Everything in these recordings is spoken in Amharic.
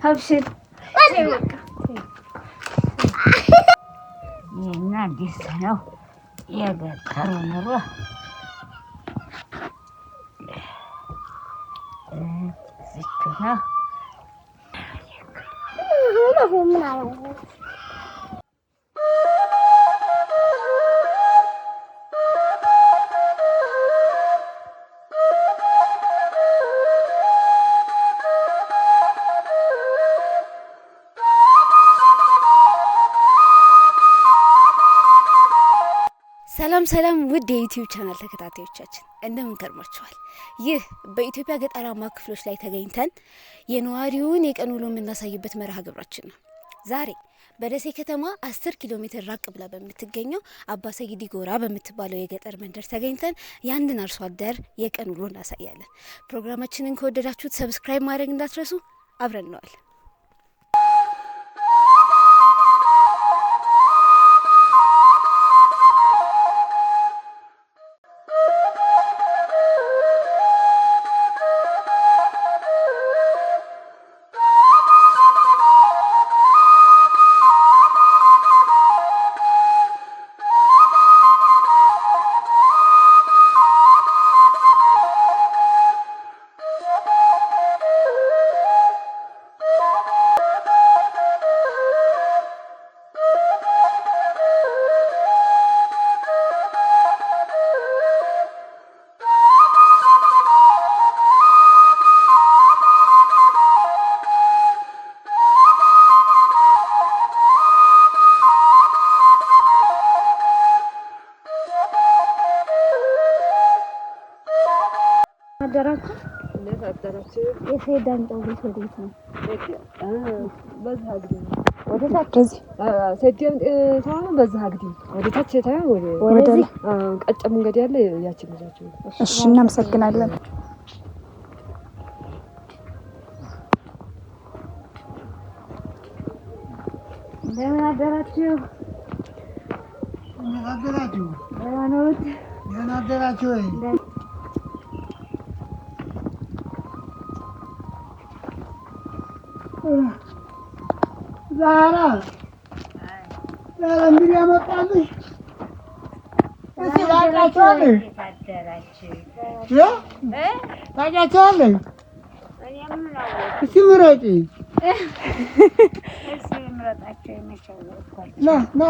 አብሽር። የኛ አዲስ ነው የገጠሩ ኑሮ። እዚች ነው። ሰላም ሰላም ውድ የ YouTube channel ተከታታዮቻችን እንደምን ከርማችኋል? ይህ በኢትዮጵያ ገጠራማ ክፍሎች ላይ ተገኝተን የነዋሪውን የቀን ውሎ የምናሳይበት መርሃ ግብራችን ነው። ዛሬ በደሴ ከተማ 10 ኪሎ ሜትር ራቅ ብላ በምትገኘው አባ ሰጊዲ ጎራ በምትባለው የገጠር መንደር ተገኝተን የአንድን አርሶ አደር የቀን ውሎ እናሳያለን። ፕሮግራማችንን ከወደዳችሁት subscribe ማድረግ እንዳትረሱ። አብረን ነዋል። አደራችሁ? እንዴት አደራችሁ? የሰይድ ዳምጠው ቤት ወዴት ነው? በዚህ አግድም ወደ ታች ሰይድ ታሁን በዚህ አግድም ወደ ታች ታሁን ወደዚህ ቀጭን መንገድ ያለ ያችን ልጃችሁ። እሺ፣ እናመሰግናለን። እንደምን አደራችሁ? እንዴት አደራችሁ? ደህና ነዎት? ደህና አደራችሁ ወይ? ዛራ ዛራ እንግዲህ ያመጣልሽ እስኪ ታውቂያቸዋለሽ? ታውቂያቸዋለሽ? እስኪ ምረጪ። ና ና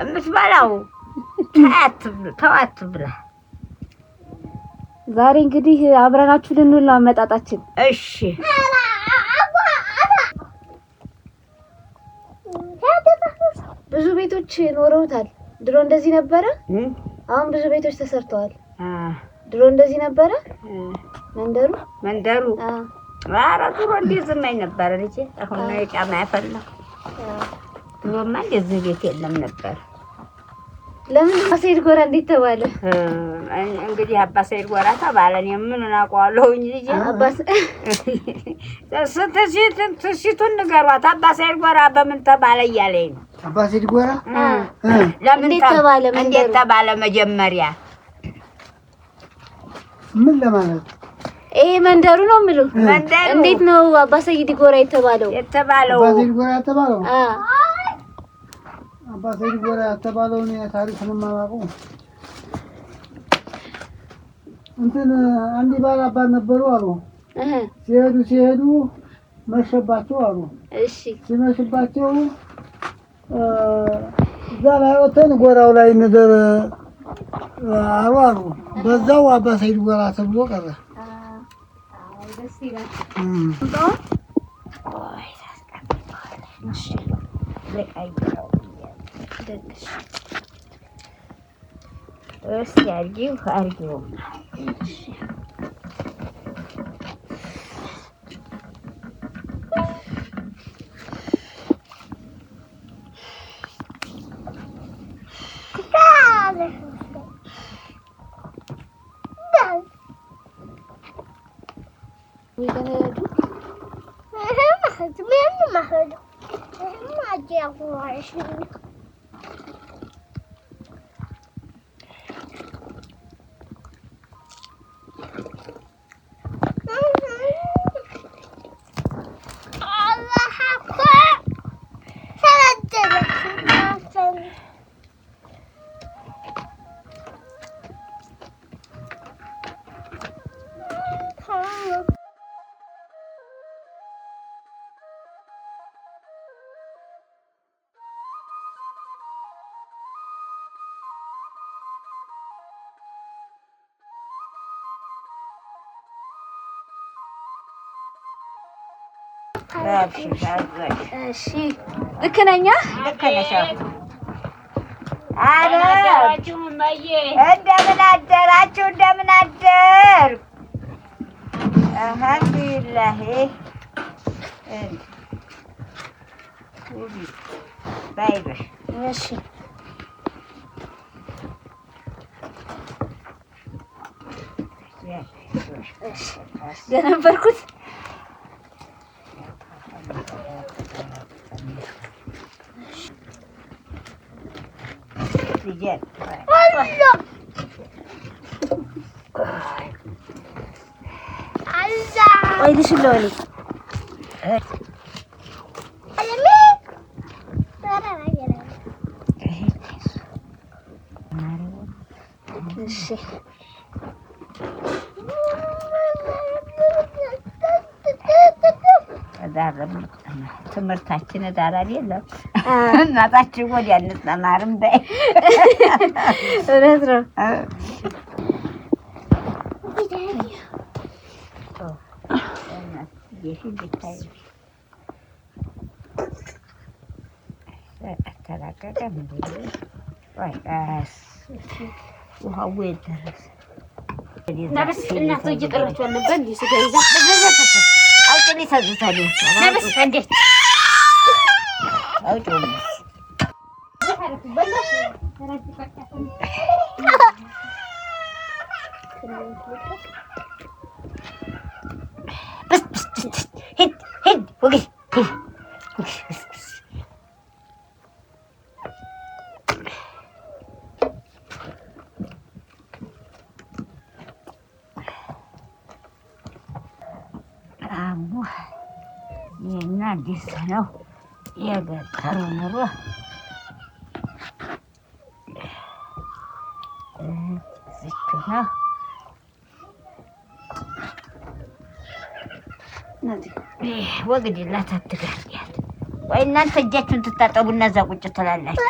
የምትበላው ተው አትብላ። ዛሬ እንግዲህ አብረናችሁ ልንውል ነው አመጣጣችን። እሺ ብዙ ቤቶች ኖረውታል። ድሮ እንደዚህ ነበረ። አሁን ብዙ ቤቶች ተሰርተዋል። ድሮ እንደዚህ ነበረ መንደሩ መንደሩ። ኧረ ድሮ እንደዚህማ ነበረ ልጄ። አሁን ነው የጫማ ያፈላው። ድሮማ እንደዚህ ቤት የለም ነበር። ለምን አባ ሰይድ ጎራ እንዴት ተባለ? እንግዲህ አባ ሰይድ ጎራ ተባለ። እኔ ምኑን አውቀዋለሁኝ ልጄ። ሲቱን ንገሯት። አባ ሰይድ ጎራ በምን ተባለ እያለኝ ነው። አባ ሰይድ ጎራ ለምን እንዴት ተባለ? እንዴት ተባለ? መጀመሪያ ምን ለማለት ይሄ መንደሩ ነው የምልህ። መንደሩ እንዴት ነው አባ ሰይድ ጎራ የተባለው? የተባለው አባ ሰይድ ጎራ የተባለው አባ ሰይድ ጎራ የተባለው እኔ ታሪኩን የማላውቀው እንትን አንድ ባል አባት ነበሩ አሉ። ሲሄዱ ሲሄዱ መሸባቸው አሉ። እሺ ሲመሽባቸው እዛ ላይ ወተን ጎራው ላይ እንደር አሉ አሉ። በዛው አባ ሰይድ ጎራ ተብሎ ቀረ። ደስ ይላል። ቆይ ታስቀምጠዋለሽ። እሺ ልቀይረው ብዬ ነው። ደግሽ። እስኪ አድርጊው አድርጊው። አብሽር፣ አይዞሽ። እሺ ልክ ነኝ? ልክ ነሽ። አዎ። ኧረ እንደምን አደራችሁ? እንደምን አደርኩ? አልሐምዱሊላህ። ባይበሽ። እሺ የነበርኩት ቆይ ልሽለው እኔ። እሺ ትምህርታችን ዳር አይደለም። እናታችን ወዲያ እንጠማርም በይ። እውነት ነው። ተላቀቀም እንዴ? ቆይ ቀስ ውሃው የት ደረሰ? እና በስ እናቱ እየጠራችሁ አልነበር እንዴ? ስጋ ይዛ አውጪልኝ ተዝተን እና በስ እንዴት አውጪው። ብስ ብስ ብስ ሂድ ሂድ ወግድ ሂድ ወግድ ብስ ብስ። አሞ የኛ አዲስ ነው የገጠሩ ኑሮ። ዝቹ ነው። ወግድላት አትጋርያት። ወይ እናንተ እጃችሁን ትታጠቡና እዛ ቁጭ ትላላችሁ።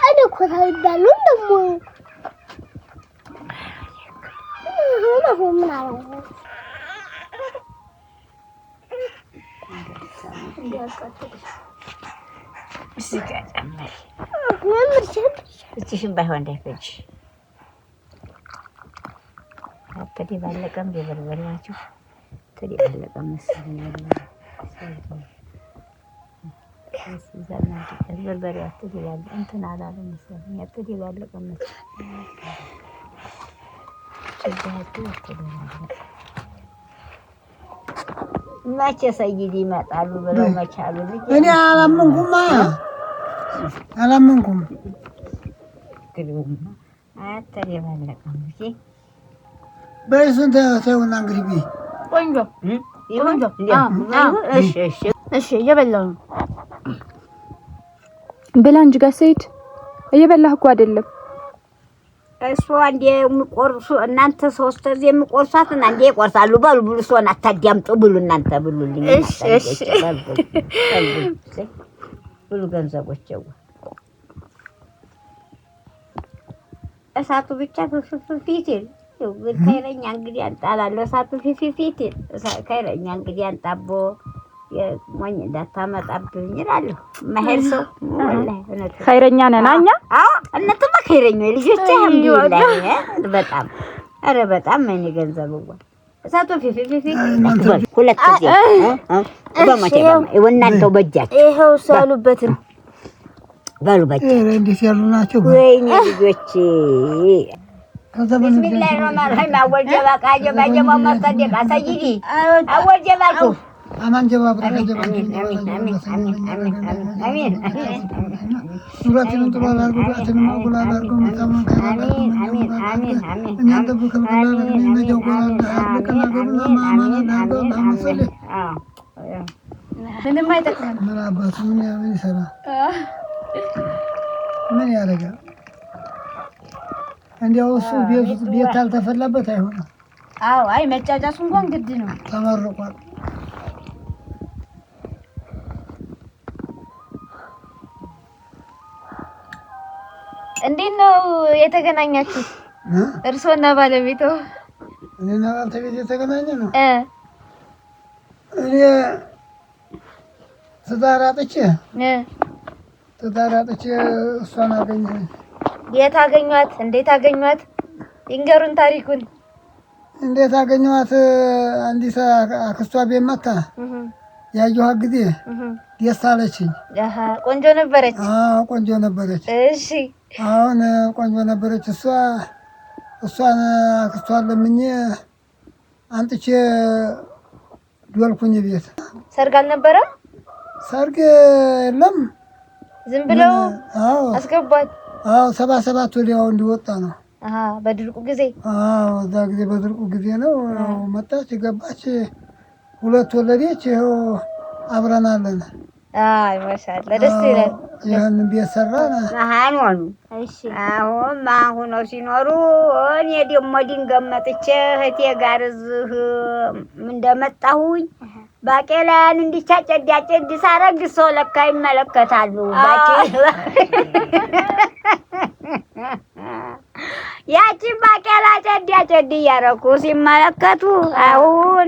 እዚህ ጋር ጨምሪ። እጅሽን ባይሆን እንዳይፈጅ። አልተደባለቀም። የበርበሬያችሁ ተደባለቀ መሰለኝ። በርበሬው አትደባለቀ እንትን አላለም መሰለኝ። አልተደባለቀም መሰለኝ። አትደባለቀ። መቼ ሰይድ ይመጣሉ ብለው መቼ አሉ ልጄ? እኔ አላመንኩም አላመንኩም። አልተደባለቀም ልጄ። በይ እሱን ተይውና እንግዲህ ብይ። ቆንጆ ይሁን እሺ፣ እሺ። እሺ እየበላሁ ነው። ብላ እንጂ ጋር ሰይድ እየበላህ እኮ አይደለም። እሱ አንዴ የሚቆርሱ እናንተ ሶስት ጊዜ የሚቆርሷት እና አንዴ ይቆርሳሉ። በሉ ብሉ፣ እሷን አታዳምጡ ብሉ፣ እናንተ ብሉልኝ። እሺ፣ እሺ። በሉ በሉ ብሉ፣ ገንዘቦች እሳቱ ብቻ ፊፊፊት ይል ግን ከይረኛ እንግዲህ አንጣላለሁ። እሳቱ ፊፊፊት ይል ከይረኛ እንግዲህ አንጣቦ። ሞኝ እንዳታመጣብኝ እላለሁ። መሄድ ሰው ወላሂ እውነት ኸይረኛ ነን እኛ። አዎ እናንተማ ኸይረኞች ልጆቼ፣ አልሐምዱሊላህ በጣም ኧረ በጣም እኔ ገንዘብ እዋ እሳቱ ፊ ፊ ፊ ሁለት ጊዜ በሞቴ እናንተው በእጃችሁ ይኸው እሱ ያሉበትን በሉ በእጃችሁ። እንዴት ያሉ ናቸው! ወይኔ ልጆቼ ቢስሚላሂ ረህማን ረሂም አወል ጀባ ቃጀባ ጀባ መሰደቅ ሰይዲ አወል ጀባ አልኩህ። አማን ጀባ ብረካ ጀባ ኑራችንን ጥሩ አላርጎ ዱዓችንን ማቁል አላርጎ መልካሙን ከይር አላርጎ እኛን ጠብቅ ምንም አይጠቅምም። ምን አባቱ ምን ይሰራል? ምን ያደርጋል? እንዲያው እሱ ቤት አልተፈላበት አይሆንም። አዎ አይ መጫጫሱ እንኳን ግድ ነው። ተመርቋል። እንዴት ነው የተገናኛችሁት? እርስዎና ባለቤቶ? እኔና ባለቤቴ የተገናኘ ነው። እኔ ትዳር አጥቼ እሷን አገኘሁኝ። የት አገኟት? እንዴት አገኟት? ይንገሩን ታሪኩን። እንዴት አገኘኋት? አንዲት አክስቷ ቤት መታ ያየኋት ጊዜ ደስ አለችኝ። ቆንጆ ነበረች። አዎ ቆንጆ ነበረች። እሺ አሁን ቆንጆ ነበረች። እሷን አክስቷን ለምኜ አንጥቼ ዶልኩኝ ቤት። ሰርግ አልነበረም? ሰርግ የለም። ዝም ብለው አስገቧት። አዎ 77 ወዲያው እንዲወጣ ነው። በድርቁ ጊዜ። አዎ እዛ ጊዜ በድርቁ ጊዜ ነው። መጣች፣ ገባች፣ ሁለት ወለደች። ይኸው አብረን አለን። አይ ማሻአላ ደስ ይላል። ይህን ቤት ሰራን። መሀን ሆኑ። አሁን መሀን ሆነው ሲኖሩ እኔ ደግሞ ድንገት መጥቼ እህቴ ጋር እዚህ እንደመጣሁኝ ባቄላያን እንዲቻጨድ ያጨድ ሳረግ ሰው ለካ ይመለከታሉ። ያቺን ባቄላ ጨድ ያጨድ እያረኩ ሲመለከቱ አሁን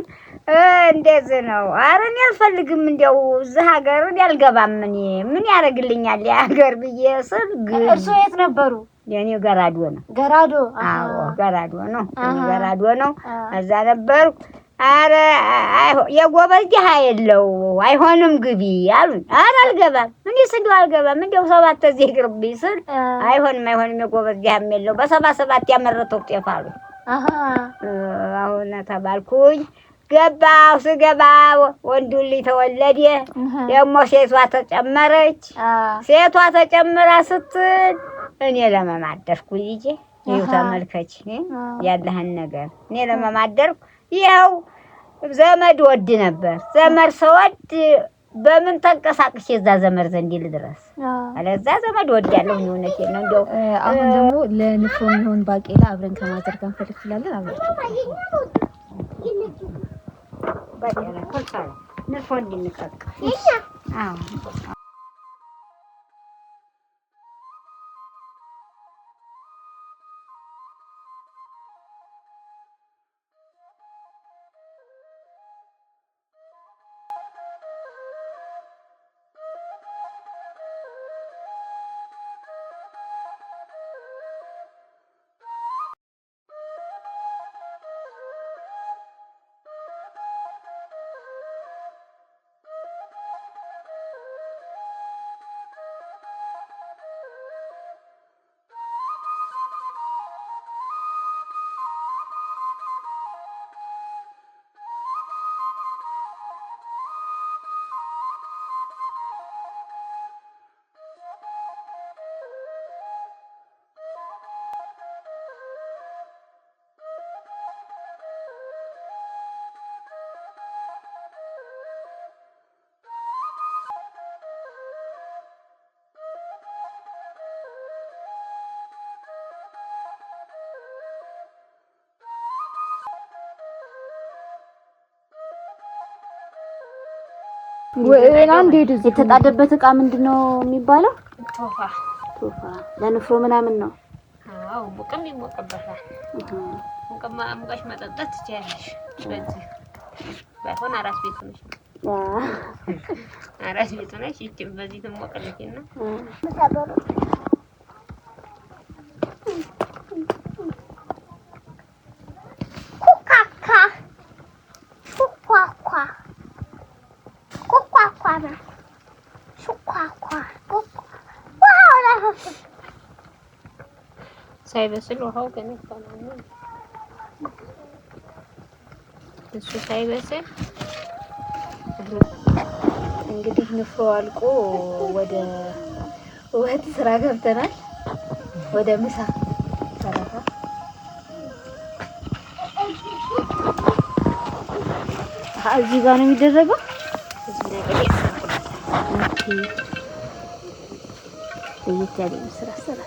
እንደዚህ ነው። ኧረ እኔ አልፈልግም፣ እንዲያው እዚህ ሀገር እኔ አልገባም። እኔ ምን ያደርግልኛል የሀገር ብዬ ስል ግን እርስዎ የት ነበሩ? የእኔ ገራዶ ነው። ገራዶ? አዎ ገራዶ ነው። እኔ ገራዶ ነው። እዛ ነበርኩ። ኧረ የጎበዝ ድሀ የለው አይሆንም ግቢ አሉኝ። ኧረ አልገባም፣ እኔስ እንደው አልገባም፣ እንደው 7 እዚህ ይቅርብኝ ስል አይሆንም አይሆንም፣ የጎበዝ ድሀም የለው በ77 ያመረተው ጤፍ አሉኝ። አሁን ተባልኩኝ። ገባሁ። ስገባ ወንዱ ልጅ ተወለደ። ደግሞ ሴቷ ተጨመረች። ሴቷ ተጨምራ ስትል እኔ ለመማደርኩ ልጄ፣ ይኸው ተመልከች ያለህን ነገር። እኔ ለመማደርኩ ይኸው ዘመድ ወድ ነበር። ዘመድ ሰወድ በምን ተንቀሳቅሼ እዛ ዘመድ ዘንድ ልድረስ? አለዛ ዘመድ ወዳለሁ። እውነቴን ነው። እንደው አሁን ደግሞ ለንፍሮ የሚሆን ባቄላ አብረን ከማዘር ጋር እንፈልፍላለን። አብራችሁ ንፍሮ እንድንቀቅ። አዎ የተጣደበት እቃ ምንድን ነው የሚባለው? ቶፋ። ቶፋ ለንፍሮ ምናምን ነው። አዎ ሙቅም ይሞቅበታል። ሙቅማ ሙቀሽ መጠጣት ትችያለሽ። በዚህ ባይሆን አራስ ቤት ሆነሽ አራስ ቤት ሆነሽ ይህችን በዚህ ትሞቅልሽና ኩካካ ሹኳኳ ኩኳኳ ነው። ሹኳኳ ውሃው ላይ ሳይበስል ውሃው ገና ይፈላል። እሱ ሳይበስል እንግዲህ ንፍሮ አልቆ ወደ ወጥ ስራ ገብተናል። ወደ ምሳ ሰራታ እዚህ ጋር ነው የሚደረገው። ለየት ያለ ስራ ስራ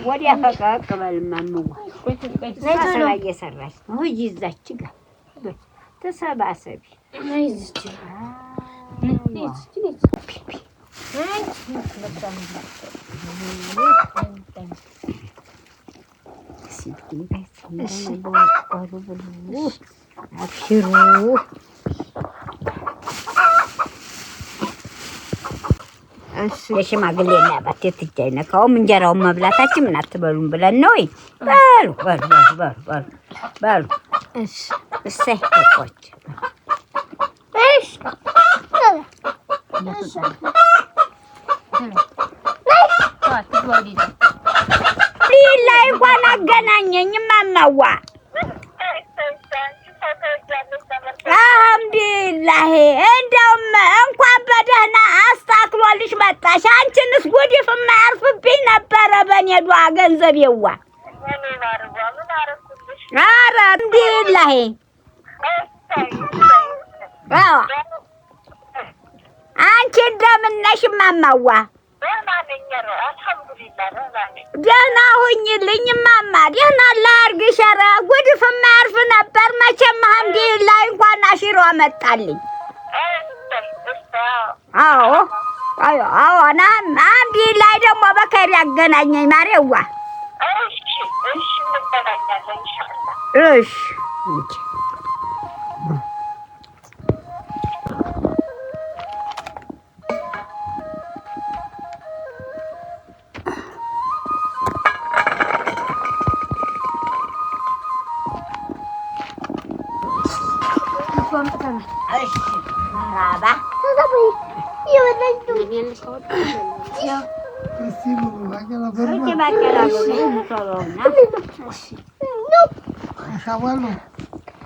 ወዲያ ፈቀቅ በል እማምዋ ስራ እየሰራች ነው። ሂጂ እዛች ጋር ተሰባሰቢ። አብሽሩ። የሽማግሌ እና አባት የትጅ አይነካውም። እንጀራውን መብላታችን ምን አትበሉም ብለን ነው። በሉ በሉ በሉ በሉ በሉ። እሰይ በቆች ላይ እንኳን አገናኘኝ እማማዋ። አልሐምዱሊላህ እንደውም እንኳን በደህና አስታክሎልሽ መጣሽ። አንቺንስ ጉድፍ የማያርፍብኝ ነበረ በኔ ዱዓ ገንዘቤዋ። ኧረ አልሐምዱሊላህ። አዎ አንቺ እንደምን ነሽ እማማዋ? ደህና ሁኝልኝ እማማ፣ ደህና ላርግሽ። ኧረ ጉድፍ የማያርፍ ነበር መቼም። አልሐምዱሊላህ እንኳን አሽሮ አመጣልኝ። አዎ አዎ አዎ፣ አልሐምዱሊላህ ደግሞ በከይር ያገናኘኝ ማሬዋ። እሺ እሺ፣ መራባ። እስቲ ብሉ፣ ባቄላ እስኪ በርበሬ ባቄላ ብሉ ቶሎና። አሻቧለሁ።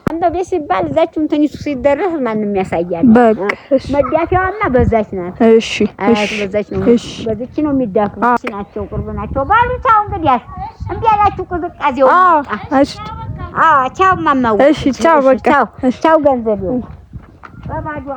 እንደው ቤት ሲባል እዛችው እንትኒቱ ሲደረስ ማንም ያሳያል። በቃ እሺ። መዳፊያዋማ በዛች ናት። እሺ። አያት እሺ። በዛች ነው። እሺ። በዚች ነው የሚዳፉ ናቸው፣ ቅርብ ናቸው ባሉ። ቻው እንግዲያስ እምቢ አላችሁ ቅዝቃዜው አዎ መጣ። እሺ። አዎ ቻው ማማው። እሺ፣ ቻው በቃ። ቻው እሺ። ቻው ገንዘቤው በባዶ።